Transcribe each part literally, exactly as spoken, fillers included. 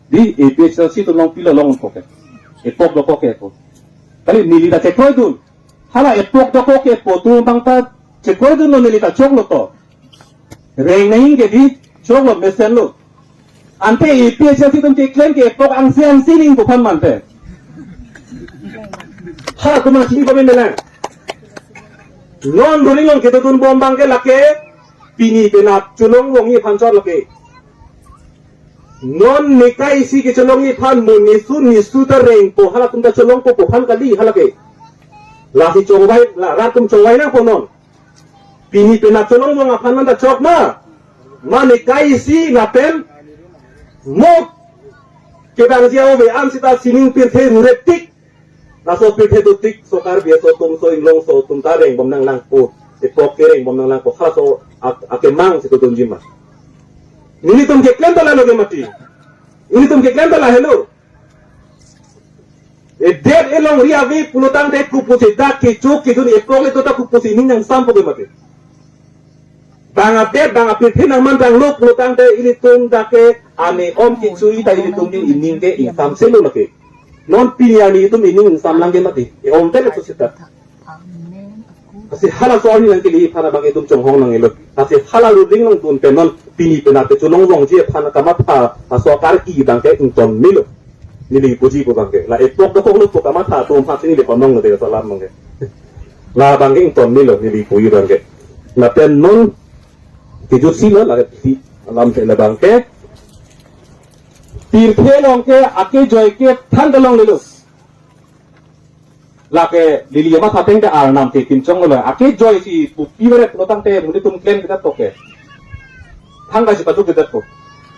Di A P H L C atum along pilo long kok ke. Epok dokok kepo. Kali neli ta chekroidun. Hala epok dokok kepo atum abang ta chekroidunlo, neli ta choklo to. Reng nangji ke di choklo mesenlo. Ante A P H L C atum keklem ke epok angse angse nangji pu aphan mante. Ha, atum nangchini pamen lang. Non ruling along kedodun bom abang ke lake pini penap cholong vangji aphan chot lake. Non nekai isi kecholongji aphan mo nisu nisu ta rengpo, halatum ta cholongpo pu aphan kali hala ke. Lasi chongvai, la rat atum chongvai nangpo non. Pini penap cholong vang aphan man ta chok ma. Ma nekai isi lapen mo kevangji ave-an seta sining pirthe rure tik. Laso pirthe dotik so Karbi aso atum, so Inglong aso atum ta rengbom nang nangpo. Epok ke rengbom nang nangpo. Halaso ak-, akemang si dodunji ma. Nelitum keklem ta lalo ke mati. Nelitum keklem ta lahelo. Edet elongri ave pulotangte kopusi dak kecho kejun epok eto ta kopusi ning nangsampo ke mati. Bang adet, bang apirthe nangman bang lo pulotangte ilitum dak ke ane om kechui ta ilitum di ining ke ingsamselo lake. Non pini ani itum ining ingsamlang ke mati. E-om te le seta. Lasi halaso arni nangkele aphan abang itum chonghong nanglo. Lasi hala ruling along dun pen non pini penap kecholong vangji aphan kamatha aso karki abang ke ington melo. Neli puji pu abang ke. La epok dokoklo pu kamatha atum aphan si neli panong lo de salam abang ke. La abang ke ington melo neli puji abang ke. Lapen non kejutsi lo lake ti alam te la abang ke. Pirthe along ke akejoi ke than ta longlelo. Lake neli amatha ateng ta Arnam ke kimchong lo. Akejoi si pupi bere pulotangte monit atum klem kita toke. Thangta si patuk kita to.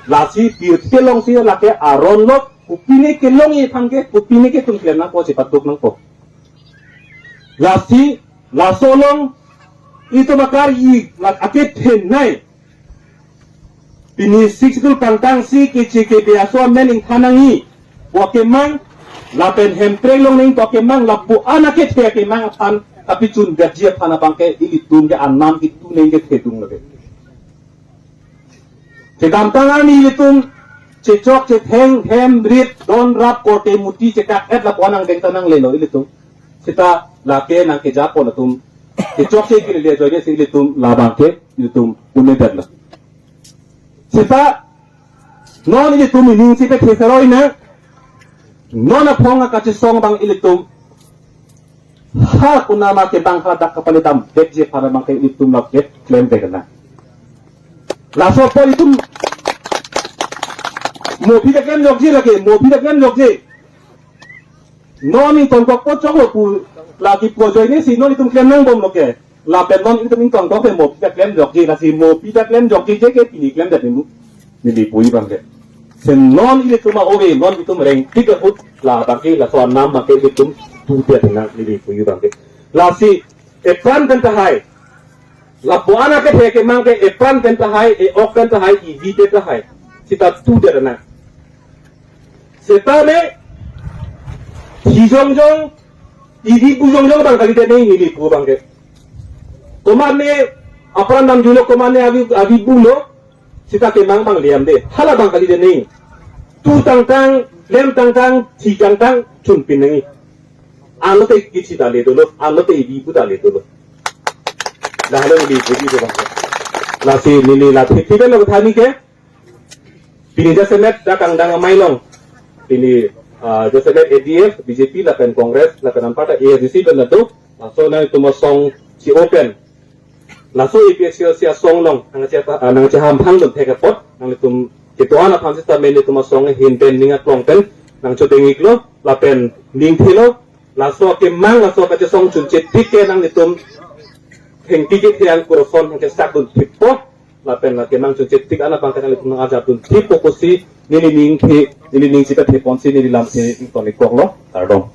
Lasi pirthe along si lake aron lo, kopine kelongji aphan ke, kopine ke itum klem nangpo si patuk nangpo. Lasi laso along itum akar-i la akethenei. Pini Sixth Schedule pangtang si keche kebe aso amen ingthan nangji pu akemang, lapen Hemprek along nangji pu akemang, lapu-an akethe akemang aphan kapichun gaji aphan abang ke ilitum ke anam itu neng ke thedung lake. Kedamtang arni ilitum chechok chetheng hem rit don rap korte muti chetak et lapu-an angdeng ta nanglelo ilitum. Seta lake nangkejapon atum. Kechokche ke lele ajoine si ilitum labang ke ilitum un-edetlo. Seta non ilitum ining si pethe seroi na. Non aphong akachesong abang ilitum. Ha kunama ke bang ha dak kapale dam dek je para abang ke ilitum lap dek klem dek na. Laso po itum mo aphi ta klem jokje lake, mo aphi ta klem jokje. Non ingtonkokpo choklo pu lake pu ajoine si non itum klem nangbomlo ke. Lapen non itum ingtonkok ke mo aphi ta klem jokje, lasi mo aphi ta klem jokje je ke pini klemdet nemu. Neli puji abang ke. Sen non ilitum a-ove, non itum rengtik ahut labang ke laso anam abang ke ilitum tudet nang neli puji abang ke. Lasi epran pen tahai. Lapu-an akethe akemang ke epran pen tahai, e-ok pen tahai, ivi pen tahai. Seta tudet nang. Seta ne, thi jongjong, ivi bu jongjong abang kalidet nangji neli pu abang ke. Komatne apran damjulo, komatne avi, avi bulo, seta kemang abang liam de. Hala abang kalidet nangji. Tu tangtang, lem tangtang, thi tangtang, chunpin nangji. Anlote kithi ta le dolo, anlote ivi bu ta le dolo. Lahelo neli puji pu abang ke. Lasi neli la thik thik lo thani ke. Pini jasemet dak angdeng amei along. Pini, ah, jasemet A D F, B J P, lapen Congress, lapen anparta A I C C pen ladak. Laso nangtum asong si open. Laso A P H L C asong along. Nangche, ah, nangcheham phangdun thek apot. Nanglitum kedo-an aphan sitame nelitum asong ahin pen ning aklong pen. Nangchodeng iklo, lapen ning thelo. Laso akemang laso kachesong chunche tik ke nanglitum thengpi kethe angkur ason nangchesakdun thippo. Lapen la kemang chunche tik an abang ke nanglitum nang-arjapdun thippo pusi neli ning the, neli ning chita theponsi neli lamthe ington ikoklo. Kardom.